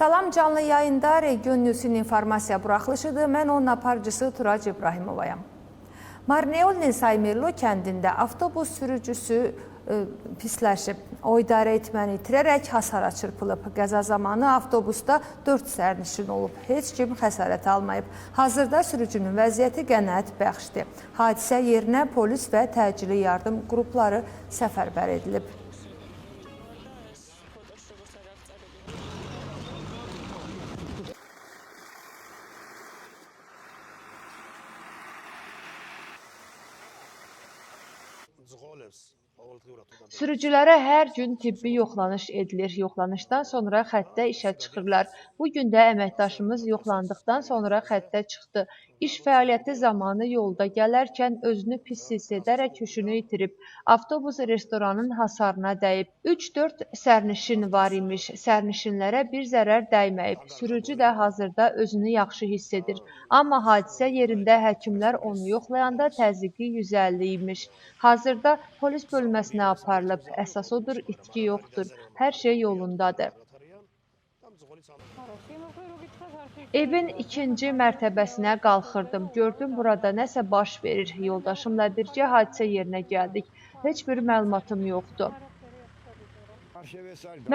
Salam, canlı yayında Region News-un informasiya buraxılışıdır. Mən onun aparıcısı Turac İbrahimovayam. Marneolnin Saymerlo kəndində avtobus sürücüsü pisləşib. O idarə etməni itirərək hasara çırpılıb. Qəza zamanı avtobusda 4 sərnişin olub. Heç kim xəsarət almayıb. Hazırda sürücünün vəziyyəti qənaət bəxşdir. Hadisə yerinə polis və təcili yardım qrupları səfərbər edilib. Sürücülərə hər gün tibbi yoxlanış edilir. Yoxlanışdan sonra xəttə işə çıxırlar. Bu gün də əməkdaşımız yoxlandıqdan sonra xəttə çıxdı. İş fəaliyyəti zamanı yolda gələrkən özünü pis hiss edərək hüşünü itirib. Avtobus restoranın hasarına dəyib. 3-4 sərnişin var imiş. Sərnişinlərə bir zərər dəyməyib. Sürücü də hazırda özünü yaxşı hiss edir. Amma hadisə yerində həkimlər onu yoxlayanda təzyiqi 150 imiş. Hazırda polis bölməsinə aparılıb. Əsas odur, itki yoxdur. Hər şey yolundadır. Evin ikinci mərtəbəsinə qalxırdım. Gördüm, burada nəsə baş verir. Yoldaşımla birgə hadisə yerinə gəldik. Heç bir məlumatım yoxdur.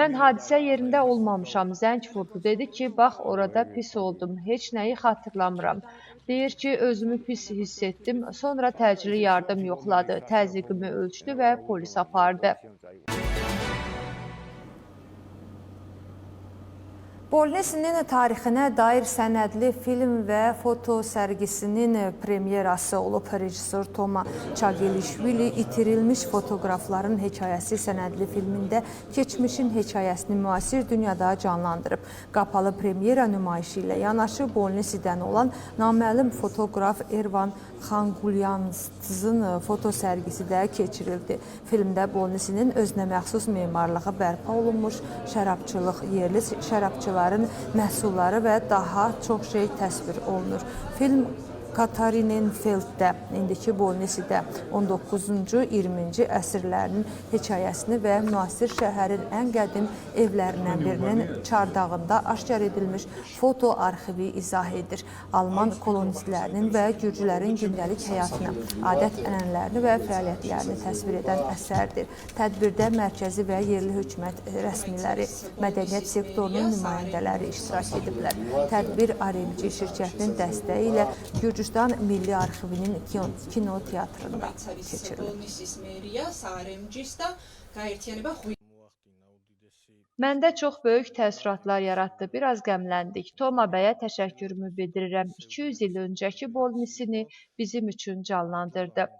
Mən hadisə yerində olmamışam. Zəng vurdu. Dedi ki, bax, orada pis oldum. Heç nəyi xatırlamıram. Deyir ki, özümü pis hiss etdim. Sonra təcili yardım yoxladı. Təzyiqimi ölçdü və polis apardı. Bolnisinin tarixinə dair sənədli film və foto sərgisinin premyerası olub. Rejissor Toma Çagelişvili İtirilmiş Fotoqrafların Hekayəsi sənədli filmində keçmişin hekayəsini müasir dünyada canlandırıb. Qapalı premyera nümayişi ilə yanaşı Bolnisidən olan naməlum fotoqraf Ervan Xangulyantsın foto sərgisi də keçirildi. Filmdə Bolnisinin özünə məxsus memarlığı bərpa olunmuş şərabçılıq, yerli şərabçıların məhsulları və daha çox şey təsvir olunur. Film Katarinenfelddə, indiki Bolnisidə 19-cu, 20-ci əsrlərinin hekayəsini və müasir şəhərin ən qədim evlərindən birinin çardağında aşkar edilmiş foto arxivi izah edir. Alman kolonistlərinin və gürcülərin gündəlik həyatını, adət-ənənələrini və fəaliyyətlərini təsvir edən əsərdir. Tədbirdə mərkəzi və yerli hökumət rəsmiləri, mədəniyyət sektorunun nümayəndələri iştirak ediblər. Tədbir RMG şirkətinin dəstəyi ilə Gürcüstan Milli Arxivinin kino teatrında keçirilib. Məndə çox böyük təəssüratlar yaratdı. Biraz qəmləndik. Toma bəyə təşəkkürümü bildirirəm. 200 il öncəki Bolnisini bizim üçün canlandırdı.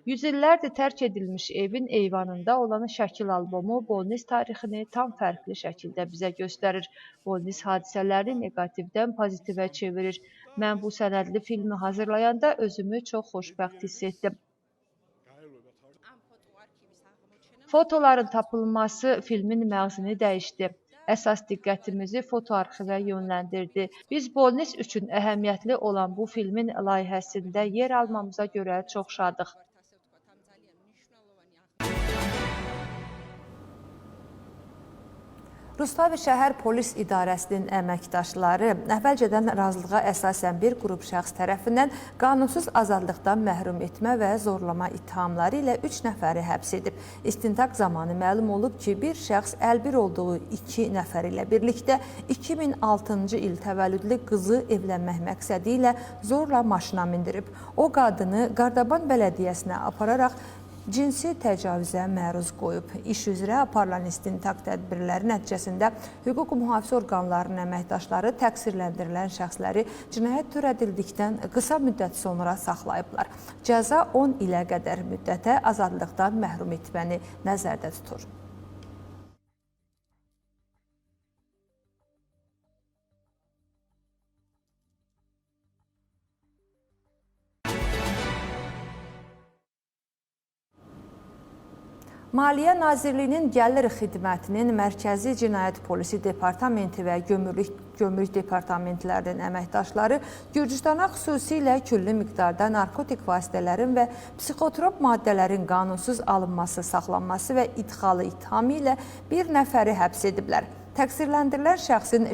Yüz illərdir tərk edilmiş evin eyvanında olan şəkil albomu Bolnis tarixini tam fərqli şəkildə bizə göstərir. Bolnis hadisələrini neqativdən pozitivə çevirir. Mən bu sənədli filmi hazırlayanda özümü çox xoşbəxt hiss etdim. Fotoların tapılması filmin məğzini dəyişdi. Əsas diqqətimizi foto arxivə yönləndirdi. Biz Bolnis üçün əhəmiyyətli olan bu filmin layihəsində yer almamıza görə çox şadıq. Rustavi şəhər polis idarəsinin əməkdaşları əvvəlcədən razılığa əsasən bir qrup şəxs tərəfindən qanunsuz azadlıqdan məhrum etmə və zorlama ittihamları ilə 3 nəfəri həbs edib. İstintaq zamanı məlum olub ki, bir şəxs əlbir olduğu 2 nəfər ilə birlikdə 2006-cı il təvəllüdlü qızı evlənmək məqsədi ilə zorla maşına mindirib. O qadını Qardaban bələdiyyəsinə apararaq cinsi təcavüzə məruz qoyub. İş üzrə aparılan istintaq tədbirləri nəticəsində hüquq mühafizə orqanlarının əməkdaşları təqsirləndirilən şəxsləri cinayət törədildikdən qısa müddət sonra saxlayıblar. Cəza 10 ilə qədər müddətə azadlıqdan məhrum etməni nəzərdə tutur. Maliyyə Nazirliyinin Gəlir Xidmətinin Mərkəzi Cinayət Polisi Departamenti və Gömrük Gömrük departamentlərinin əməkdaşları Gürcüstana xüsusilə külli miqdarda narkotik vasitələrin və psixotrop maddələrin qanunsuz alınması, saxlanması və idxalı ittihamı ilə bir nəfəri həbs ediblər. Təqsirləndirilən şəxsin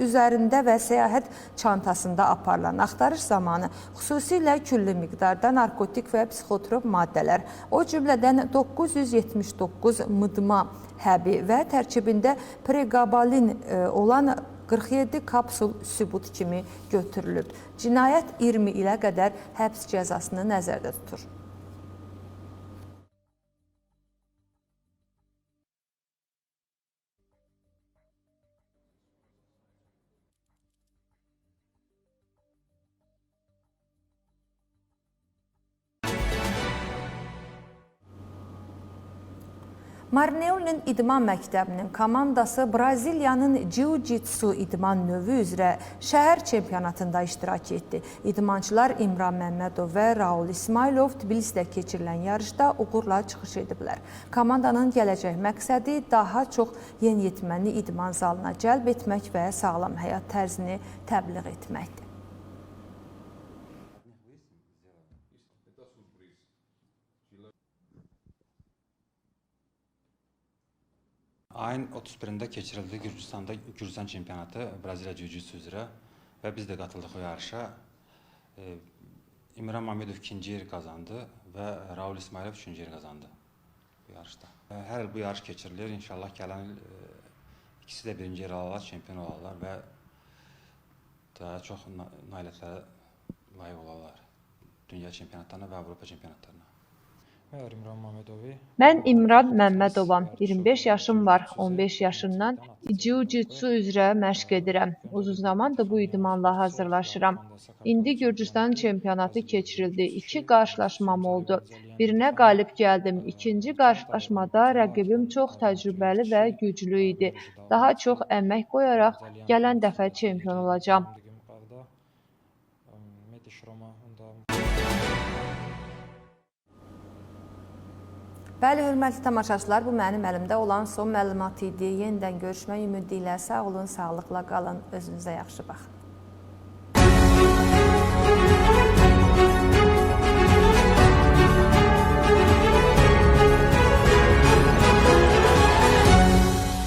üzərində və səyahət çantasında aparılan axtarış zamanı xüsusilə külli miqdarda narkotik və psixotrop maddələr, o cümlədən 979 mıdma həbi və tərkibində preqabalin olan 47 kapsul sübut kimi götürülüb. Cinayət 20 ilə qədər həbs cəzasını nəzərdə tutur. Marneulinin İdman Məktəbinin komandası Braziliyanın Jiu-Jitsu idman növü üzrə şəhər çempionatında iştirak etdi. İdmançılar İmran Məmmədov və Raul İsmailov Tbilisdə keçirilən yarışda uğurla çıxış ediblər. Komandanın gələcək məqsədi daha çox yeniyetməni idman zalına cəlb etmək və sağlam həyat tərzini təbliğ etməkdir. Ayın 31-də keçirildi Gürcüstanda Gürcüstan çempionatı Braziliya Jiu-Jitsu üzrə və biz də qatıldıq o yarışa. İmran Mamedov ikinci yer qazandı və Raul İsmailov üçüncü yer qazandı bu yarışda. Hər il bu yarış keçirilir. İnşallah gələn il ikisi də birinci yer alarlar, çempion olarlar və daha çox nailiyyətlərə layiq olarlar dünya çempionatlarına və Avropa çempionatlarına. Mən İmran Məmmədovam, 25 yaşım var, 15 yaşından Jiu-Jitsu üzrə məşq edirəm. Uzun zamandır bu idmanla hazırlaşıram. İndi Gürcüstan çempionatı keçirildi, 2 qarşılaşmam oldu. Birinə qalib gəldim, ikinci qarşılaşmada rəqibim çox təcrübəli və güclü idi. Daha çox əmək qoyaraq gələn dəfə çempion olacağam. Bəli, hörmətli tamaşaçılar, bu mənim əlimdə olan son məlumat idi. Yenidən görüşmək ümidi ilə sağ olun, sağlıqla qalın, özünüzə yaxşı baxın.